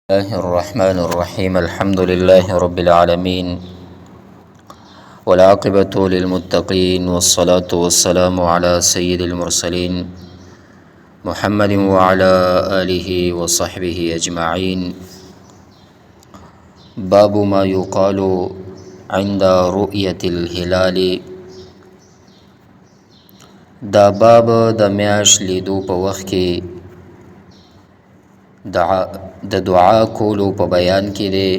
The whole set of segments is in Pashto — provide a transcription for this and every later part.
الله الرحمن الرحيم، الحمد لله رب العالمين، والعاقبة للمتقين، والصلاة والسلام على سيد المرسلين محمد وعلى آله وصحبه أجمعين. باب ما يقال عند رؤية الهلال. دا باب د میاش لیدو په وخت کې د دعا کولو په بیان کې دی.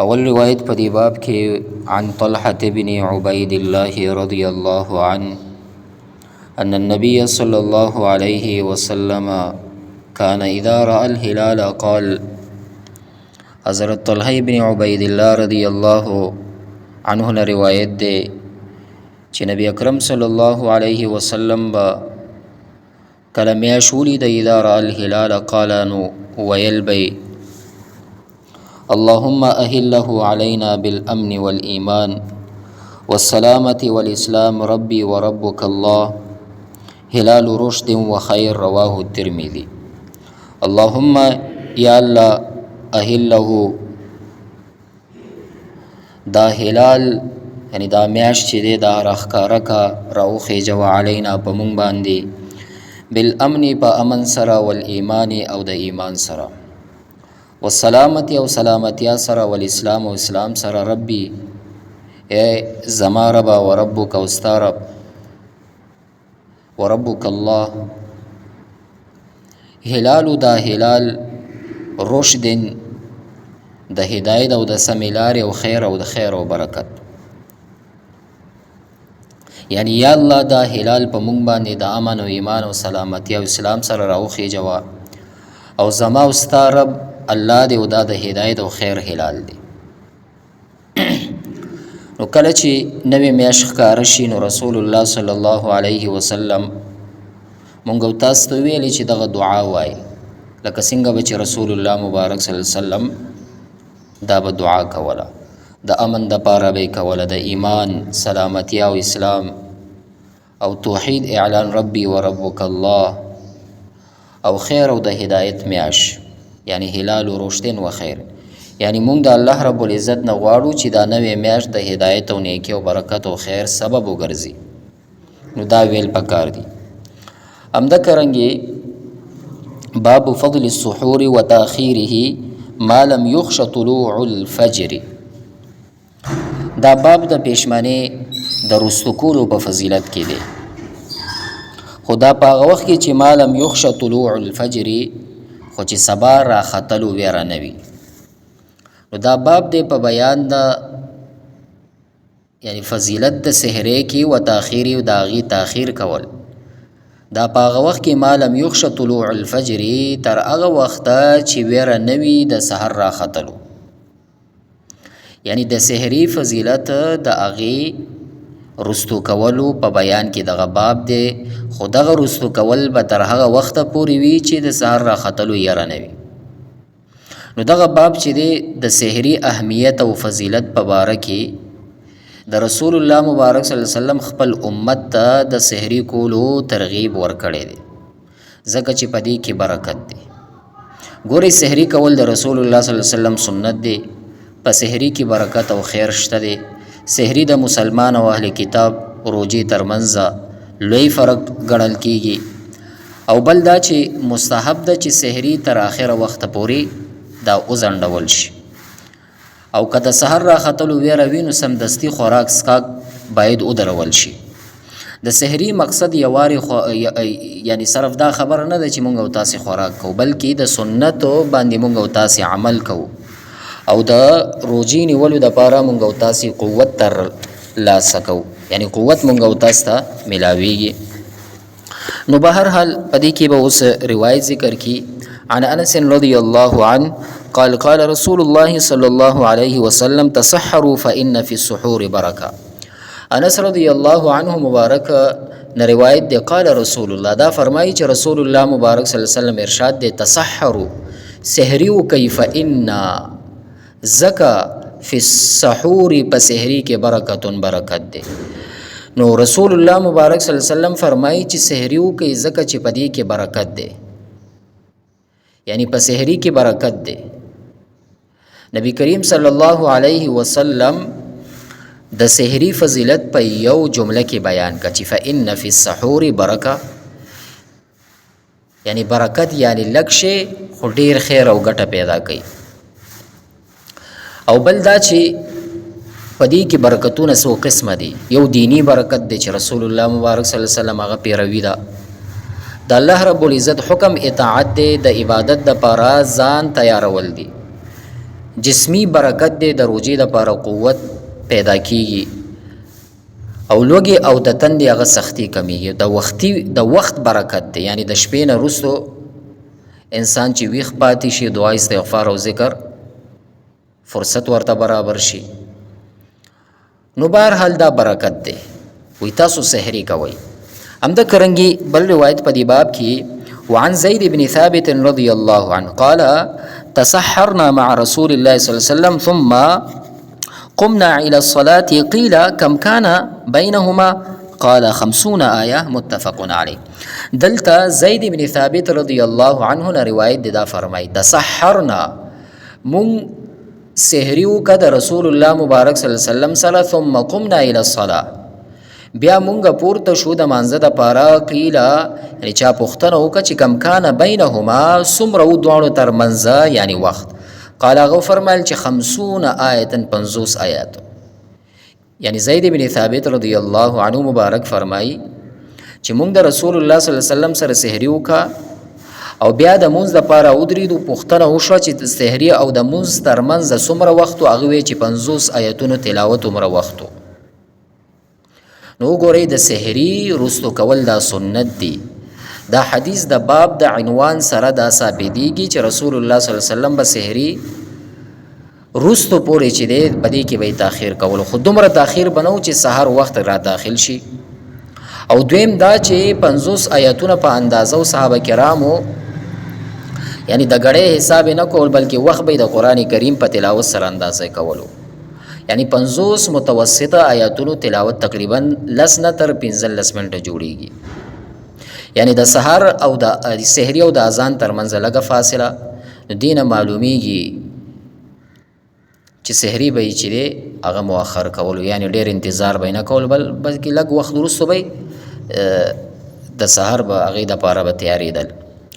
اول روایت په دې باب کې عن طلحة بن عبيد الله رضي الله عنه أن النبي صلى الله عليه وسلم كان إذا رأى الهلال قال. حضرت طلحه بن عبيد الله رضي الله عنه نه روایت دی چې نبی اکرم صلی الله علیه وسلم به کله میاشت ولیده، اذا رأى الهلال قال، نو ویل به یې اللهم أهله علينا بالأمن والإيمان والسلامة والإسلام، ربي وربك الله، هلال رشد وخير. رواه الترمذي. اللهم یا الله، أهله دا هلال یعنی دا میاشت چې دی دا راښکاره کا، راوخیژوه، علینا په مونږ باندې، بالامن په امن سره، والایمان او د ایمان سره، والسلامت او سلامتیا سره، والاسلام او اسلام سره، ربي ای زما ربا، وربک او ستا رب، وربک الله، هلال دا هلال، رشد د هدایت او د سمې لارې، او خیر او د خیر او برکت. یعنی یا الله دا هلال په مونږ باندې د امن او ایمان او سلامتی او اسلام سره راوخیژوه، او زما او ستا رب الله دی او دا د هدایت او خیر هلال دی. نو کله چې نوې میاشت ښکاره شي نو رسول الله صلی الله علیه وسلم مونږ او تاسو ته ویلي چې دغه دعا وایي، لکه څنګه به چې رسول الله مبارک صلی الله علیه وسلم دا به دعا کوله، د امن د پاره به یې کوله، د ایمان، سلامتیا او اسلام او توحید اعلان، ربي و ربک الله، او خیر او د هدایت میاش، یعنی هلال و رشدن و خیر. یعنی مونږ د الله رب العزت نه غواړو چې دا نوې میاشت د هدایت او نیکی او برکت او خیر سبب وګرځي، نو دا ویل پکار دي. همدکرنګې باب فضل السحور وتاخيره ما لم يخش طلوع الفجر. دا باب د پېشمنې د رستو کولو په فضیلت کې دی، خو دا په هغه وخت کې چې ما لم يخش طلوع الفجر، خو چې سبا راختلو ویره نه وي. نو دا باب دی په بیان د یعنی فضیلت د سحرې کې و تاخیر او د هغې تاخیر کول، دا په هغه وخت کې ما لم یخش طلوع الفجر، تر هغه وخته چې ویره نه وي د سحر راختلو. یعنی د سحرې فضیلت د هغې رستو کولو په بیان کې دغه باب دی، خو دغه رستو کول به تر هغه وخته پورې وي چې د سحر راختلو یره نه وي. نو دغه باب چې دی د سحري اهمیت او فضیلت په باره کې د رسول الله مبارک صلی الله علیه وسلم خپل امت ته د سحري کولو ترغیب ورکړی دی، ځکه چې په دې کې برکت دی. ګورئ سحري کول د رسول الله صلی الله علیه وسلم سنت دی، په سحري کې برکت او خیر شته دی. سحري د مسلمان او اهل کتاب روژې ترمنځ لوی فرق ګڼل کیږي، او بل دا چې مستحب ده چې سحري تر آخره وخته پورې دا وځنډول شي، او که د سحر راختلو ویره وي نو سمدستي خوراک څښاک باید ودرول شي. د سحري مقصد یوارې خو یعنی صرف دا خبره نه ده چې مونږ او تاسې خوراک کوو، بلکې د سنتو باندې مونږ او تاسې عمل کوو، او د روژې نیولو دپاره مونږ او تاسې قوت تر لاسه کوو، یعنی قوت مونږ او تاسې ته میلاویږي. نو به هر حال په دې کې به اوس روایت ذکر کی. عن انس رضی الله عنه قال قال رسول الله صلى الله عليه وسلم تسحروا فإن في السحور بركة. انس رضی الله عنه مبارک نه روایت دی، قال رسول الله، دا فرمایي چې رسول الله مبارک صلی الله علیه وسلم ارشاد دی، تسحروا سحری وکئ، فإن ځکه فی السحور په سحری کې برکتون برکت دی. نو رسول الله مبارک صلی الله علیه وسلم فرمایي چې سحری وکړئ، ځکه چې په دې کې برکت دی، یعنی په سحری کې برکت دی. نبی کریم صلی الله علیه وسلم د سحری فضیلت په یو جمله کې بیان کړ چې فإن فی السحور برکه، یعنی برکت یعنی لږ شی خو ډیر خیر او ګټه پیدا کوي. او بل دا چې په دې کې برکتونه څو قسمه دي. یو دینی برکت دی چې رسول الله مبارک صلی الله علیه وسلم هغه پیروي ده، د الله رب العزت حکم اطاعت دی، د عبادت د پاره ځان تیارول دي. جسمی برکت دی، د روزې د پاره قوت پیدا کیږي، او لوږې او د تندې هغه سختي کمیږي. د وخت برکت دی، یعنی د شپې نه وروسته انسان چې ویښ پاتې شي، دعا استغفار او ذکر فرصت ورته برابر شي. نو بهرحال دا برکت دی. وی تاسو سحری کوئ. همدا کرنګي بل روایت په دې باب کې، وعن زيد بن ثابت رضي الله عنه قال تسحرنا مع رسول الله صلى الله عليه وسلم ثم قمنا إلى الصلاة قيل كم كان بينهما قال 50 آية متفق عليه. دلته زيد بن ثابت رضي الله عنه نه روایت دی، دا فرمایي تسحرنا، مونږ سحری وکړه د رسول الله مبارک صلی الله علیه وسلم سره، ثم قمنا إلى الصلاة، بیا مونږ پورته شو د مانځه د پاره. قیله، یعنی چا پوښتنه وکړه چې کم کان بینهما، څومره و دواړو تر منځه یعنی وخت. قال هغه وفرمایل چې 50 آیة، 50 آیات. یعنی زید بن ثابت رضی الله عنه مبارک فرمایي چې مونږ د رسول الله صلی الله علیه وسلم سره سحری وکړه او بیا د مونځ دپاره ودرېدو. پوښتنه وشوه چې د سحری او د مونځ تر منځ څومره وخت و؟ هغه ویې چې 50 آیتونو تلاوت عمره وخت و. نو وګورئ د سحری وروستو کول دا سنت دی. دا حدیث د باب د عنوان سره دا ثابتېږي چې رسول الله صلی الله علیه وسلم به سحری وروستو پورې چې دی په دې کې به یې تاخیر کولو، خو دومره تاخیر به نه و چې سهار وخت را داخل شي. او دویم دا چې 50 آیتونه په اندازه و صحابه کرامو یعنی د ګړۍ حساب یې نه کول، بلکې وخت به یې د قرآن کریم په تلاوت سره اندازه کولو. یعنی 50 متوسطه آیاتونو تلاوت تقریبا 10 نه تر 15 منټه جوړیږي. یعنی د سحر او د سحری او د اذان تر منځ لږه فاصله. نو دې نه معلومیږي چې سحری به یې چې دی هغه مؤخر کولو، یعنی ډېر انتظار به یې نه کول، بلکې لږ وخت وروسته به یې د سحر به هغې دپاره به تیارېدل.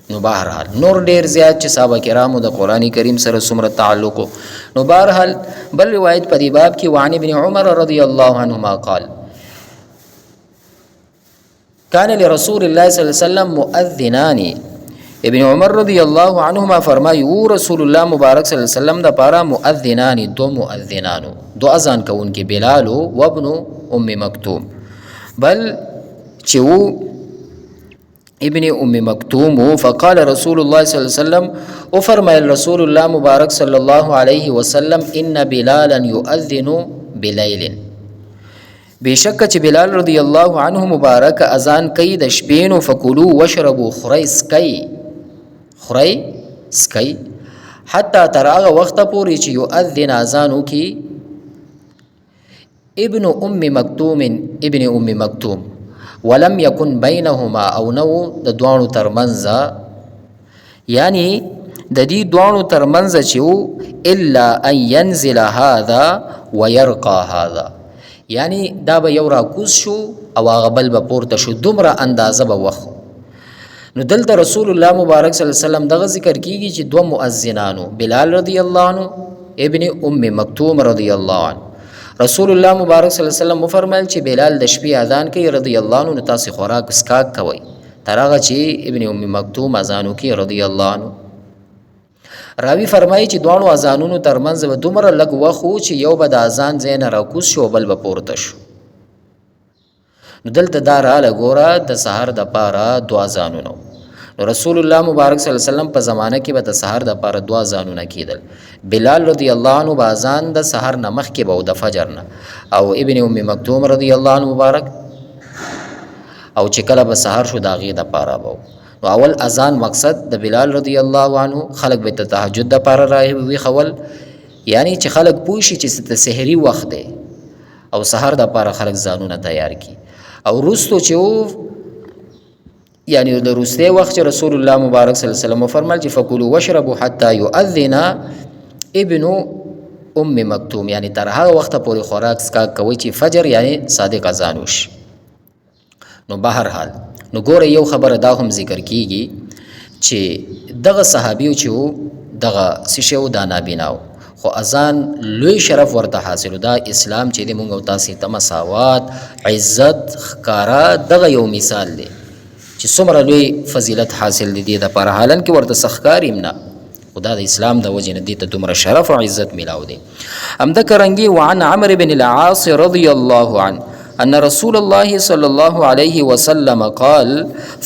نو بهرحال نور ډېر زیات چې صحابه کرامو د قرآن کریم سره څومره تعلق و. نو بهرحال بل روایت په دې باب کې، وعن ابن عمر رضی الله عنهما قال كان لرسول الله صلی الله علیه وسلم مؤذنان. ابن عمر رضی الله عنهما فرمایي و رسول الله مبارک صلی الله علیه وسلم د پاره مؤذنان، دو مؤذنانو، دو اذان کوونکي، بلال و ابن ام مکتوم. بل چې و ابن ام مکتوم. فقال رسول الله صلی الله علیه وسلم، او فرمایل رسول الله مبارک صلی الله علیه وسلم ان بلالا یؤذن بلیل، بېشکه چې بلال رضی الله عنه مبارک اذان کوي د شپې، نو فکلو واشربو، خورئ څکئ، خورئ څکئ، حتی تر هغه وخته پورې چې یؤذن اذان وکړي ابن ام مکتوم، ابن ام مکتوم، ولم یکن بینهما، او نو د دواړو ترمنځ، یعنی د دې دواړو ترمنځ چې وو، الا ان ينزل هذا ويرقى هذا، یعنی دا به یو راکوز شو او هغه بل به پورته شو، دومره اندازه به وخت. نو دلته رسول الله مبارک صلی الله علیه وسلم دغه ذکر کیږي چې دوه مؤذنانو، بلال رضی الله عنه، ابن ام مکتوم رضی الله عنه. رسول الله مبارک صلی الله علیه وسلم وفرمایل چې بلال د شپې اذان کوي رضی الله عنه، نو تاسې خوراک څښاک کوئ تر هغه چې ابن ام مکتوم اذان وکړي رضی الله عنه. راوی فرمایي چې دواړو اذانونو ترمنځ به دومره لږ وخت و چې یو به د اذان ځای نه راکوز شو او بل به پورته شو. نو دلته دا راله ګوره د سهار دپاره دوه اذانونه. نو رسول الله مبارک صلی الله علیه وسلم په زمانه کې به د سهار دپاره دوه اذانونه کېدل. بلال رضی الله عنه به اذان د سهار نه مخکې به و، د فجر نه، او ابن ام مکتوم رضی الله عنه مبارک او چې کله به سهار شو د هغې دپاره به و. نو اول اذان مقصد د بلال رضی الله عنه خلک به د تهجد دپاره راویښول، یعنی چې خلک پوه شي چې د سحري وخت دی، او سحر د پاره خلک ځانونه تیار کی. او وروستو چې یعنی د وروستي وخت چې رسول الله مبارک صلی الله علیه وسلم وفرمایل چې فکلوا واشربوا حتی یؤذن ابن ام مکتوم، یعنی تر هغه وخته پورې خوراک څښاک کوئ چې فجر یعنی صادق اذان وشي. نو بهر حال نو ګوره یو خبره دا هم ذکر کیږي چې دغه صحابیو چې وو دغه څه شی وو، دا نابینا وو، خو اذان لوی شرف ورته حاصل. دا اسلام چې دی مونږ او تاسې ته مساوات، عزت، ښکاره دغه یو مثال دی چې څومره لوی فضیلت حاصل دی دې دپاره، حالانکه ورته څه ښکاري هم نه، خو دا د اسلام د وجې نه دې ته دومره شرف او عزت میلاو دی. همدغه رنګې وعن عمرو بن العاص رضی الله عنه أن رسول الله صلى الله عليه وسلم قال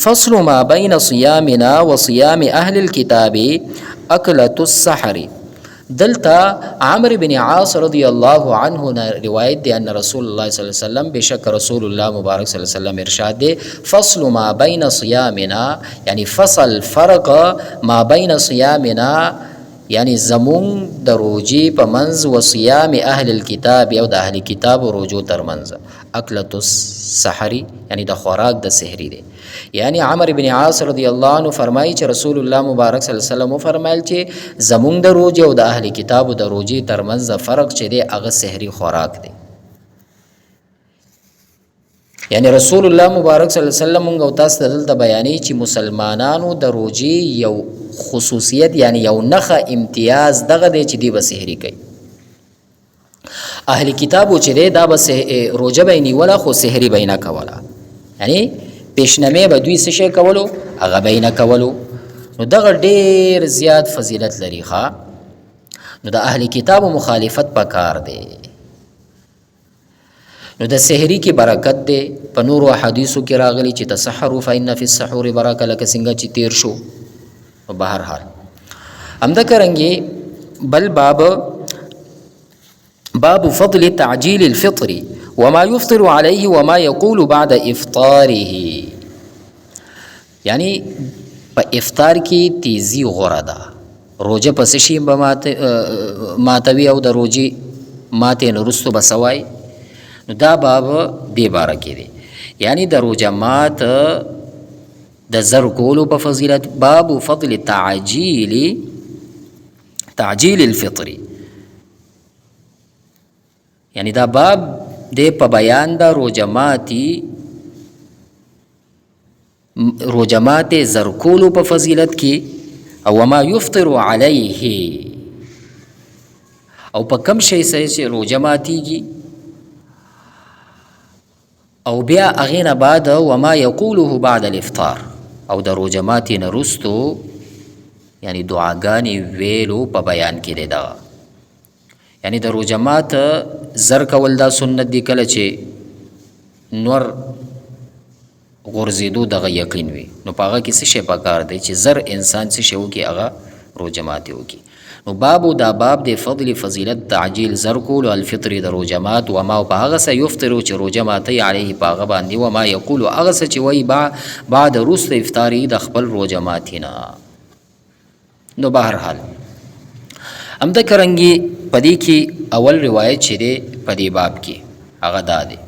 فصل ما بين صيامنا وصيام أهل الكتاب أكلة السحر. دلتا عمرو بن عاص رضی الله عنه روایت دی ان رسول الله صلی الله علیه وسلم، بشک رسول الله مبارک صلی الله علیه وسلم ارشاد دی فصل ما بین صيامنا، یعنی فصل فرق ما بین صيامنا، یعنی زمون د روجی په منځ و صيام اهل الكتاب او د اهل کتاب روجو تر منځ اکلة السحر، یعنی د خوراک د سحری دی. یعنی عمرو بن عاص رضی الله عنه فرمایي چې رسول الله مبارک صلی الله علیه وسلم وفرمایل چې زمونږ د روجې او د اهل کتابو د روجې تر منځ فرق چې دی هغه سحری خوراک دی. یعنی رسول الله مبارک صلی الله علیه وسلم مونږ او تاسو ته دلته بیانوي چې مسلمانانو د روجې یو خصوصیت یعنی یو نښه امتیاز دغه دی چې دی به سحری کوي. اهل کتابو چې دی دا به روژه به یې نیوله خو سحري به یې نه کوله، یعنی پیشنمې به دوی څه شی کولو هغه به یې نه کولو. نو دغه ډېر زیات فضیلت لري. ښه، نو د اهل کتابو مخالفت پکار دی. نو د سحری کې برکت دی، په نورو احادیثو کې راغلی چې تسحروا فإن فی السحور برکه، لکه څنګه چې تیر شو. نو بهر حال همدغه رنګې بل باب، باب فضل تعجیل الفطر وما يفطر عليه وما يقول بعد افطاره، یعنی په افطار کې تیزی غوره ده. روژه په څه شي به ماتوي او د روژې ماتې نه وروسته به څه وایي؟ نو دا باب دې باره کې دی، یعنی د روژه مات د زر کولو په فضیلت. باب فضل تعجیل الفطر، یعنی دا باب دی په بیان د روژه ماتي روژه ماتې زر کولو په فضیلت کې، او وما یفطر علیه، او په کم شی سره چې روژه ماتیږي، او بیا هغې نه بعد وما یقوله بعد الافطار، او د روژه ماتې نه وروستو یعنی دعاګانې ویلو په بیان کې دی. دغه یعنی د روژه مات زر کول دا سنت دی، کله چې نور غورځېدو دغه یقین وي، نو په هغه کې څه شی پکار دی چې زر انسان څه شی وکړي، هغه روژه ماتې وکړي. نو بابو دا باب دی فضل فضیلت تعجیل زر کولو الفطر د روژه مات، وما په هغه څه یفطرو چې روژه ماتوي علیه په هغه باندې، وما یقول هغه څه چې وایي بعد وروسته افطاري د خپل روژه ماتې نه. نو بهر حال همدغه رنګې په دې کې اول روایت چې دی په دې باب کې هغه دا دی،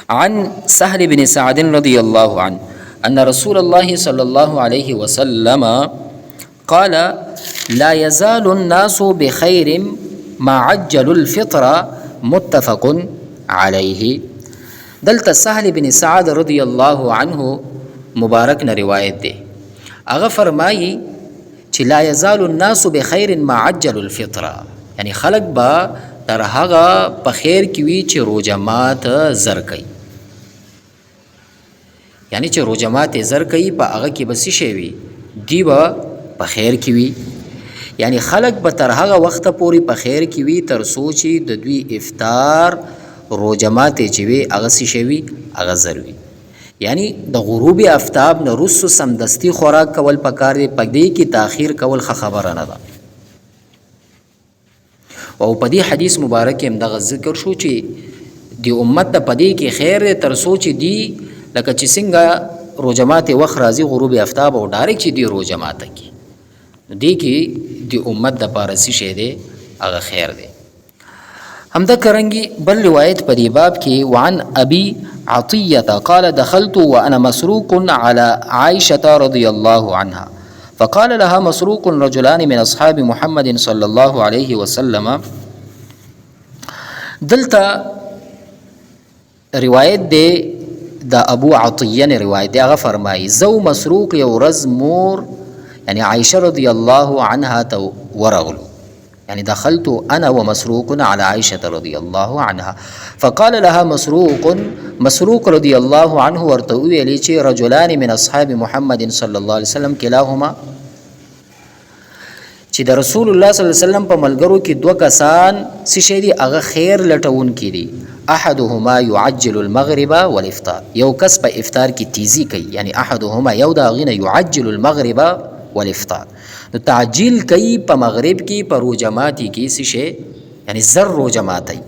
عن سهل بن سعد رضي الله عنه أن رسول الله صلى الله عليه وسلم قال لا يزال الناس بخير ما عجلوا الفطر متفق عليه. دلته سهل بن سعد رضي الله عنه مبارک نه روایت دی، هغه فرمایي چې لا يزال الناس بخير ما عجلوا الفطر، یعنی خلق به تر هغه په خیر کې وي چې روژه مات زر کوي، یعنی چې روژه مات زر کوي په هغه کې به څه شی وي، دی به په خیر کې وي، یعنی خلق به تر هغه وخته پورې په خیر کې وي تر څو چې د دوی افطار روژه ماتې چې وي هغه څه شی وي، هغه زر وي. یعنی د غروب آفتاب نه وروسته سمدستي خوراک کول پکار دی، په دې کې تاخیر کول ښه خبره نه ده. او په دې حدیث مبارک کې هم دغه ذکر شو چې د امت ته په دې کې خیر دی تر څو چې دی لکه چې څنګه روژه ماتې وخت راځي غروب آفتاب او ډایرکټ چې دی روژه ماته کړي، نو دې کې د امت دپاره څه شی دی، هغه خیر دی. همدکرنګي بل روایت په دې باب کې، وعن ابي عطية قال دخلت وانا مسروق على عائشة رضي الله عنها فقال لها مسروق رجلان من اصحاب محمد صلى الله عليه وسلم. دلته روایت دی د ابو عطیه نه روایت دی، هغه فرمایي زه مسروق یو ورځ مور یعنی عائشه رضی الله عنها ته ورغلو، يعني دخلت أنا ومسروق على عائشة رضي الله عنها فقال لها مسروق، مسروق رضي الله عنه ورته وویلې چې رجلان من أصحاب محمد صلى الله عليه وسلم كلاهما، چې د رسول الله صلی الله علیه وسلم په ملګرو کې دوه کسان څه شی دي، هغه خیر لټونکي دي. احدهما يعجل المغرب والافطار، یو کس په افطار کې تیزی کوي، یعنی احدهما یو د هغې نه يعجل المغرب والافطار، نو تعجیل کوي په مغرب کې په روژه ماتي کې څه شی، یعنی زر روژه ماتوي.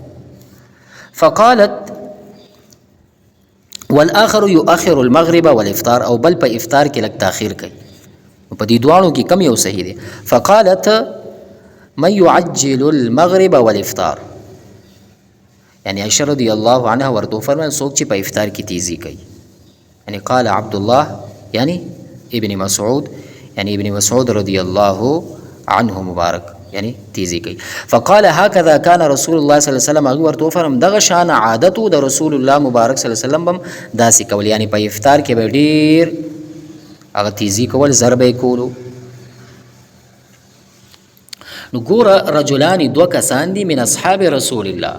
فقالت والآخر يؤخر المغرب والافطار، او بل په افطار کې لږ تاخير کوي. په دې دواړو کې کم یو صحیح دی. فقالت من يعجل المغرب والافطار، یعنی عائشہ رضی الله عنها ورته وفرمایل څوک چې په افطار کې تیزی کوي، یعنی قال عبد الله یعنی ابن مسعود، یعنی ابن مسعود رضی الله عنه مبارک یعنی تیزی کوي. فقال هكذا كان رسول الله صلی الله علیه وسلم، هغه ورته وفرم دغه شان عادت د رسول الله مبارک صلی الله علیه وسلم بم داسې کول، یعنی په افطار کې به ډیر هغه تیزی کول، ضربه یې کولو. نو ګوره رجلان دوه کسان دي من اصحاب رسول الله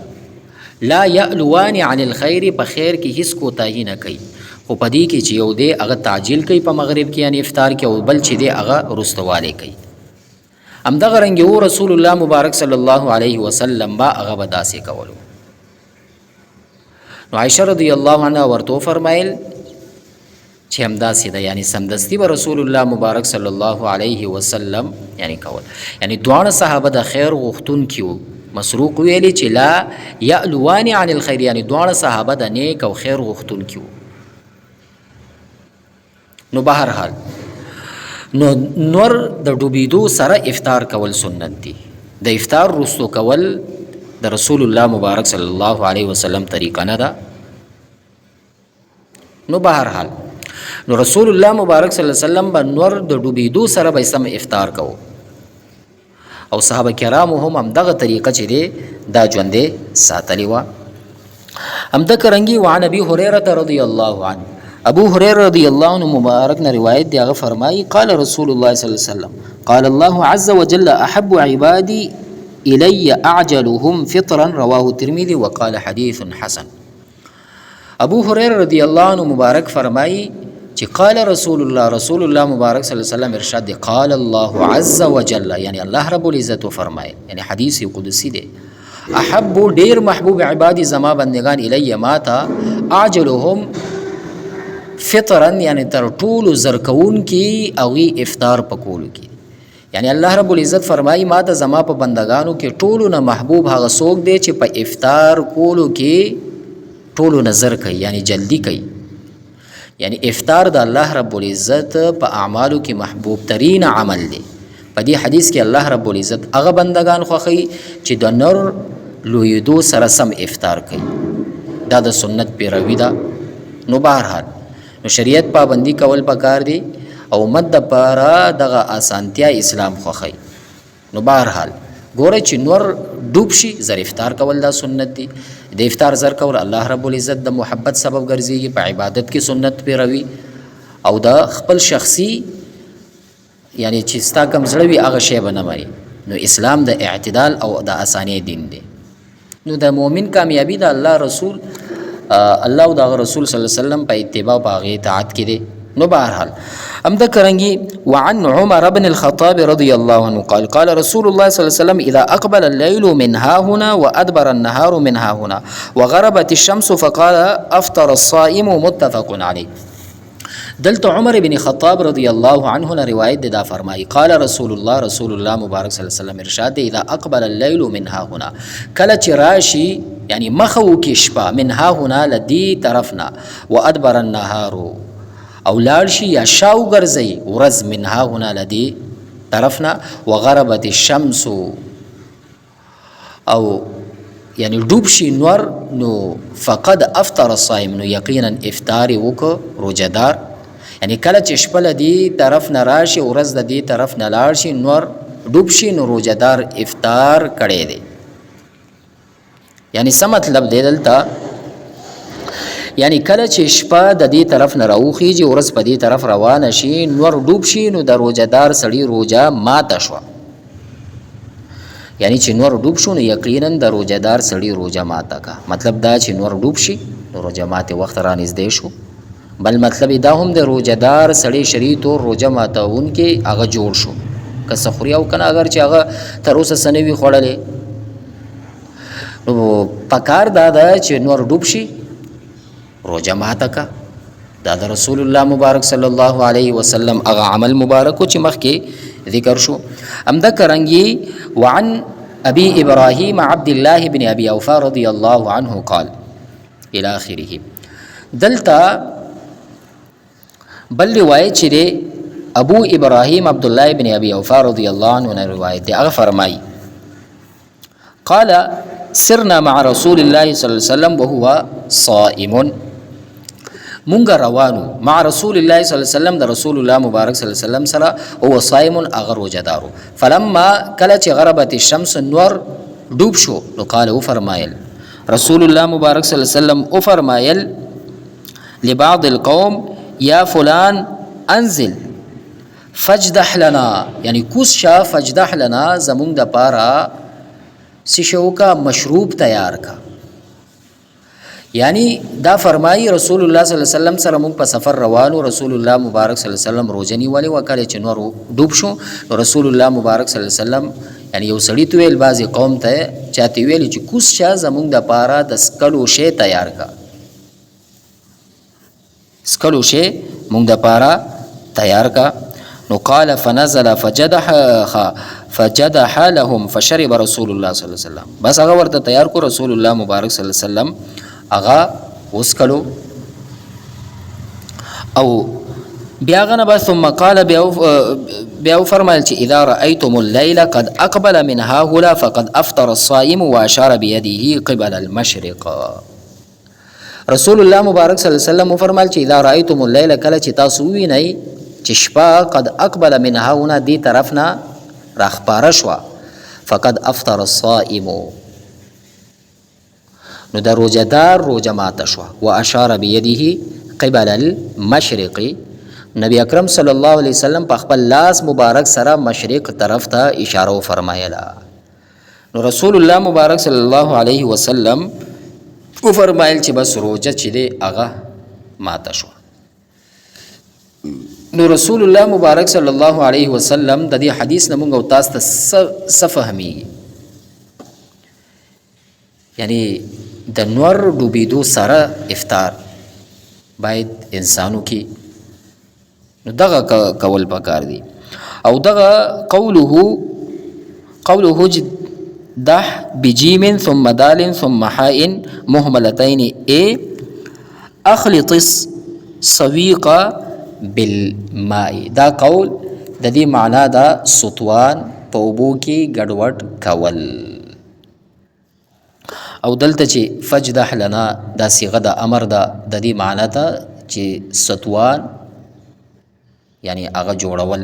لا یألوان عن الخیر، په خیر کې هیڅ کوتاهي نه کوي، خو په دې کې چې یو دی هغه تعجیل کوي په مغرب کې یعنی افطار کې، او بل چې دی هغه وروستهوالی کوي. همدغه رنګ و رسول الله مبارک صلی الله علیه وسلم به هغه به داسې کولو. نو عائشه رضی الله عنها ورته وفرمایل چې همداسې ده، یعنی سمدستي به رسول الله مبارک صلی الله علیه وسلم یعنی کول، یعنی دواړه صحابه د خیر غوښتونکي وو. مسروق ویلي چې لا یألوان عن الخیر، یعنی دواړه صحابه د نیک او خیر غوښتونکي وو. نو بهرحال نو نور د ډوبېدو سره افطار کول سنت دي. د افطار وروستو کول د رسول الله مبارک صلی الله علیه وسلم طریقه نه ده. نو بهرحال نو رسول الله مبارک صلی الله علیه وسلم به نور د ډوبېدو سره به سم افطار کوو، او صحابه کرامو هم همدغه طریقه چې دی دا ژوندی ساتلې وه. همدغه رنګي وعن ابي هريره رضی الله عنه، ابو هريره رضی الله عنه مبارک نه روایت دی، هغه فرمایي قال رسول الله صلی الله علیه وسلم قال الله عز وجل احب عبادي الي اعجلهم فطرا، رواه الترمذي وقال حديث حسن. ابو هريره رضی الله عنه مبارک فرمایي چې قال رسول الله، رسول الله مبارک صلی الله علیه وسلم ارشاد دی قال الله عز وجل، یعنی الله رب العزت فرمایي، یعنی حدیث قدسی دی، احب ډیر محبوب عبادی زما بندگان الی ماتا اعجلهم فطرا، یعنی تر ټولو زرکون کې هغوی افطار په کولو کې. یعنی الله رب العزت فرمایي ما ته زما په بندگانو کې ټولو نه محبوب هغه څوک دی چې په افطار کولو کې ټولو نه زر کوي، یعنی جلدی کوي. یعنی افطار د الله رب العزت په اعمالو کې محبوب ترین عمل دی. په دې حدیث کې الله رب العزت هغه بندگان خوښوي چې د نور لویدو سره سم افطار کوي. دا د سنت پیروي ده. نو بهرحال نو شریعت پابندي کول پکار دی، او امت دپاره دغه اسانتیا اسلام خوښوي. نو بهرحال ګوره چې نور ډوب شي زر افطار کول دا سنت دی. د افطار زر کول الله رب العزت د محبت سبب ګرځيږي، په عبادت کې سنت پیروي، او د خپل شخصي یعنی چې ستا کم زړه وي هغه شی به نه مني. نو اسلام د اعتدال او د اسانۍ دین دی. نو د مؤمن کامیابی د الله رسول الله او د هغه رسول صلی الله علیه وسلم په اتباع په هغې اطاعت کې دی. نو بهرحال همدغه رنګي وعن عمر بن الخطاب رضي الله عنه قال قال رسول الله صلى الله عليه وسلم إذا أقبل الليل من ها هنا وأدبر النهار من ها هنا وغربت الشمس فقال أفطر الصائم، متفق عليه. دلته عمر بن خطاب رضی الله عنه نه روایت دی، دا فرمایي قال رسول الله، رسول الله مبارک صلی الله علیه وسلم ارشاد دی اذا اقبل الليل من ها هنا، کله چې راشي یعنی مخه وکړي شپه من ها هنا له دې طرف نه، وادبر النهار او لاړ شي یا شا وګرځي ورځ من ها هنا له دې طرف نه، وغربت الشمس او یعنی ډوب شي نور، نو فقد افطر الصائم، نو یقینا افطار یې وکړو روژهدار. یعنی کله چې شپه له دې طرف نه راشي، ورځ د دې طرف نه لاړ شي، نور ډوب شي، نو روژهدار افطار کړی دی. یعنی څه مطلب دی دلته؟ یعنی کله چې شپه د دې طرف نه راوخیږي، ورځ په دې طرف روانه شي، نور ډوب شي، نو د روژهدار سړي روژه ماته شوه. یعنی چې نور ډوب شو، نو یقینا د روژهدار سړي روژه ماته کا. مطلب دا چې نور ډوب شي نو روژه ماتې وخت رانږدې شو. بل مطلب دا هم د روژهدار سړي شرعي طور روژه ماتوونکی هغه جوړ شو، که څه خوري او که نه، اګر چې هغه تر اوسه څه نه وي خوړلی، نو پکار دا ده چې نور ډوب شي روژه ماته کا. دا د رسول الله مبارک صلی الله علیه وسلم هغه عمل مبارک چې مخکې ذکر شو. همدغه رنګي وعن ابي ابراهيم عبد الله بن ابي اوفا رضي الله عنه قال الى اخره. دلته بل روایت چې دی ابو ابراهيم عبد الله بن ابي اوفا رضي الله عنه نه روایت دی، هغه فرمایي قال سرنا مع رسول الله صلی الله علیه وسلم وهو صائم. مونږ روانو مع رسول الله صلی الله علیه وسلم، د رسول الله مبارک صلی الله علیه وسلم سره، او صائم هغه روژهدارو. فلما کله چې غربت الشمس نور ډوب شو، نو قال او فرمایل رسول الله مبارک صلی الله علیه وسلم او فرمایل لبعض القوم یا فلان انزل فجدح لنا، یعنی کوس شه فجدح لنا، زمونږ د پاره څه شی وکړه، مشروب تیار کا. یعنی دا فرمایي رسول الله صلی الله علیه وسلم سره مونږ په سفر روانو، رسول الله مبارک صلی الله علیه وسلم روژه نیولې وه. کله چې نور ډوب شو نو رسول الله مبارک صلی الله علیه وسلم یعنی یو سړي ته ویل، بعضې قوم ته چاته ویل چې کوز شه زمونږ دپاره د څکلو شی تیار کا، څکلو شی مونږ دپاره تیار کا. نو قال فنزل فجدح لهم فشرب رسول الله صلی الله علیه وسلم. بس هغه ورته تیار کو، رسول الله مبارک صلی الله علیه وسلم هغه وسکلو. او بیا غنه بس ثم قال بیا فرمایل چې اذا رايتم الليل قد اقبل من ها هنا فقد افطر الصائم واشار بيده قبل المشرق. رسول الله مبارک صلی الله علیه وسلم فرمایل چې اذا رايتم الليل، کله چې تاسو وینئ چې شپه قد اقبل من ها هنا دی طرف نه راخپاره شوه، فقد افطر الصائم، نو د روژهدار روژه ماته شوه. واشار بيده قبل المشرق، نبی اکرم صلی الله علیه وسلم په خپل لاس مبارک سره مشرق طرف ته اشاره وفرمایله. نو رسول الله مبارک صلی الله علیه وسلم وفرمایل چې بس روژه چې دی هغه ماته شوه. نو رسول الله مبارک صلی الله علیه وسلم د دې حدیث نه مونږ او تاسو ته څه فهمېږي؟ یعنی د نور ډوبېدو سره افطار باید انسانو کې، نو دغه کول پکار دی. او دغه قوله جدح بجيم ثم دال ثم حاء مهملتين اي اخلط السويق بالماء، دا قول د دې معنا دا ستوان په اوبو کې ګډوډ کول. او دلته چې فجدح لنا دا صیغه د امر ده، د دې معنا ده چې ستوان یعنی هغه جوړول.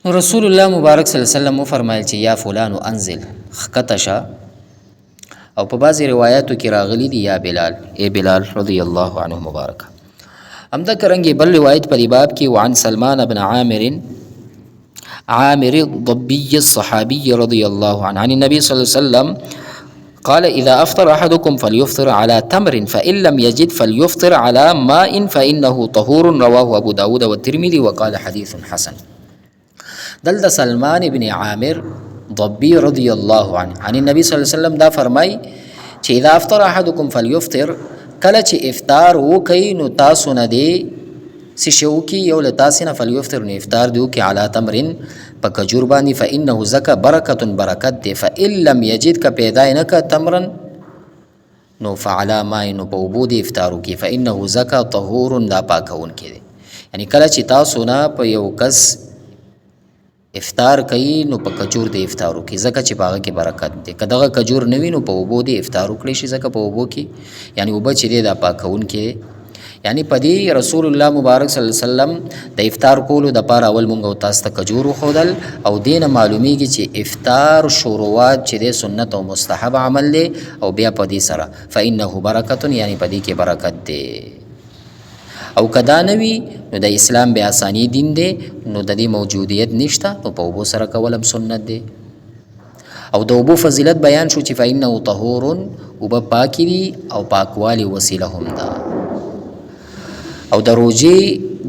نو رسول الله مبارک صلی الله علیه وسلم وفرمایل چې یا فلان انزل، ښکته شه. او په بعضې روایاتو کې راغلي دي یا بلال، ای بلال رضی الله عنه مبارک. همدغه رنګې بل روایت په دې باب کې وعن سلمان بن عامر الضبي الصحابي رضي الله عنه عن النبي صلى الله عليه وسلم قال إذا أفطر أحدكم فليفطر على تمر فإن لم يجد فليفطر على ماء فإنه طهور، رواه أبو داود والترمذي وقال حديث حسن. دلته سلمان بن عامر ضبي رضي الله عنه عن النبي صلى الله عليه وسلم دا فرمای چې إذا أفطر أحدكم فليفطر، کله چې افطار وکړئ نو تاسو نه دی څه شی وکړي، یو له تاسې نه فلیفطر، نو افطار دې وکړي علی تمرین په کجور باندې، فإنه ځکه برکة برکت دی، فإن لم یجد که پیدا یې نه کړه تمرا نو فعلی ماء، نو په اوبو دې افطار وکړي، فإنه ځکه طهور دا پاکوونکی دی. یعنی کله چې تاسو نه په یو کس افطار کوي نو په کجور د افطار وکړي، ځکه چې په هغه کې برکت دی. که دغه کجور نه وي نو په اوبو دې افطار وکړی شي، ځکه په اوبو کې یعنی اوبه چې دی دا پاکوونکې دی. یعنی په دې رسول الله مبارک صلی الله علیه وسلم د افطار کولو د پاره اول مونږ او تاسو ته کجور وښودل، او دې نه معلومیږي چې افطار شروعات چې دی سنت او مستحب عمل دی، او بیا په دې سره فإنه برکت، یعنی په دې کې برکت دی. او که دا نه وي نو د اسلام بیا اساني دین دی، نو د دې موجودیت نشته، نو په اوبو سره کول هم سنت دی. او د اوبو فضیلت بیان شو چې فإنه طهور، اوبه پاکې دي او پاکوالي وسیله هم ده. او د روژې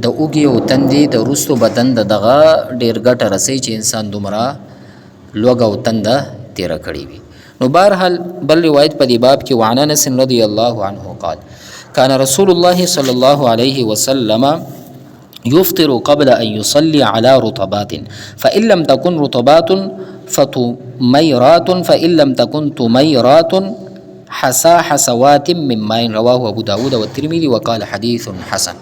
د اوږې او تندې د وروستو بدن د دغه ډېر ګټه رسوي چې انسان دومره لوږه او تنده تېره کړې وي. نو بهرحال بل روایت په دې باب کې وعن انس رضی الله عنه قال كان رسول الله صلى الله عليه وسلم يفطر قبل أن يصلي على رطبات، فإن لم تكن رطبات فتميرات، فإن لم تكن تميرات حسا حسوات من ماء، رواه أبو داود والترمذي وقال حديث حسن.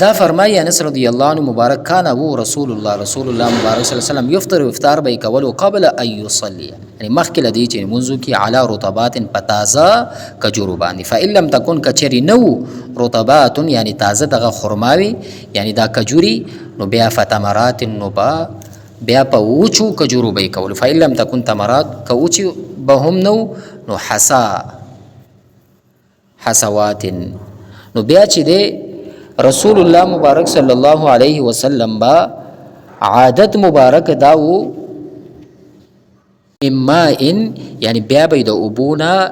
دا فرمایي انس رضی الله عنه مبارک کان وو رسول الله، رسول الله مبارک صلی الله علیه وسلم یفطر، افطار به یې کولو قبل ان یصلي، یعنی مخکې له دې چې لمونځ وکړي، علی رطبات، په تازه کجورو باندې. فإن لم تکن، که چېرې نه وو رطبات یعنی تازه دغه خرماوي یعنی دا کجوري، نو بیا فتمرات، نو به بیا په وچو کجورو به یې کولو. فإن لم تکن تمرات، که وچې به هم نه وو نو حسا حسوات، نو بیا چې دی رسول الله مبارک صلی الله علیه وسلم با عادت مبارک داو اما ان، یعنی بیا به د اوبو نه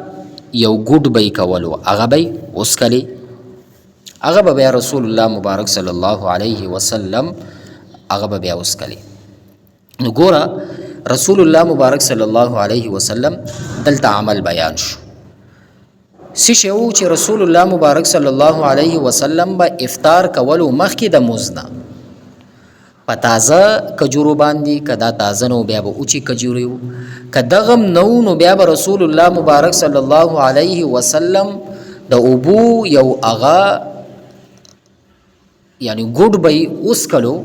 یو ګوډ به یې کولو، هغه به یې وڅکلې، هغه به بیا رسول الله مبارک صلی الله علیه وسلم هغه به بیا وڅکلې. نو ګوره رسول الله مبارک صلی الله علیه وسلم دلته عمل بیان شو. څه شی وو چې رسول الله مبارک صلی الله علیه وسلم به افطار کولو مخکې د مونځ نه په تازه کجورو باندې، که دا تازه نه و بیا به وچې کجورې وو، که دغه هم نه وو نو بیا به رسول الله مبارک صلی الله علیه وسلم د اوبو یو هغه یعنی ګوډ به یې وڅکلو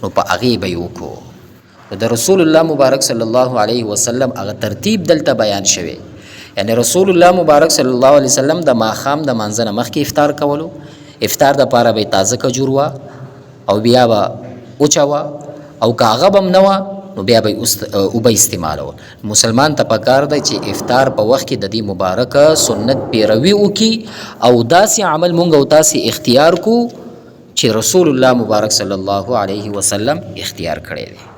نو په هغې به یې وکړو. نو د رسول الله مبارک صلی الله علیه وسلم هغه ترتیب دلته بیان شوی، یعنی رسول الله مبارک صلی الله علیه وسلم د ماښام د مانځه نه مخکې افطار کولو، افطار د پاره به تازه کجور وه او بیا به وچه وه، او که هغه به هم نه وه نو بیا به یې اوبه استعمالول. مسلمان ته پکار دی چې افطار په وخت کې د دې مبارک سنت پیروي وکړي او داسې عمل مونږ او تاسې اختیار کو چې رسول الله مبارک صلی الله علیه وسلم اختیار کړی دی.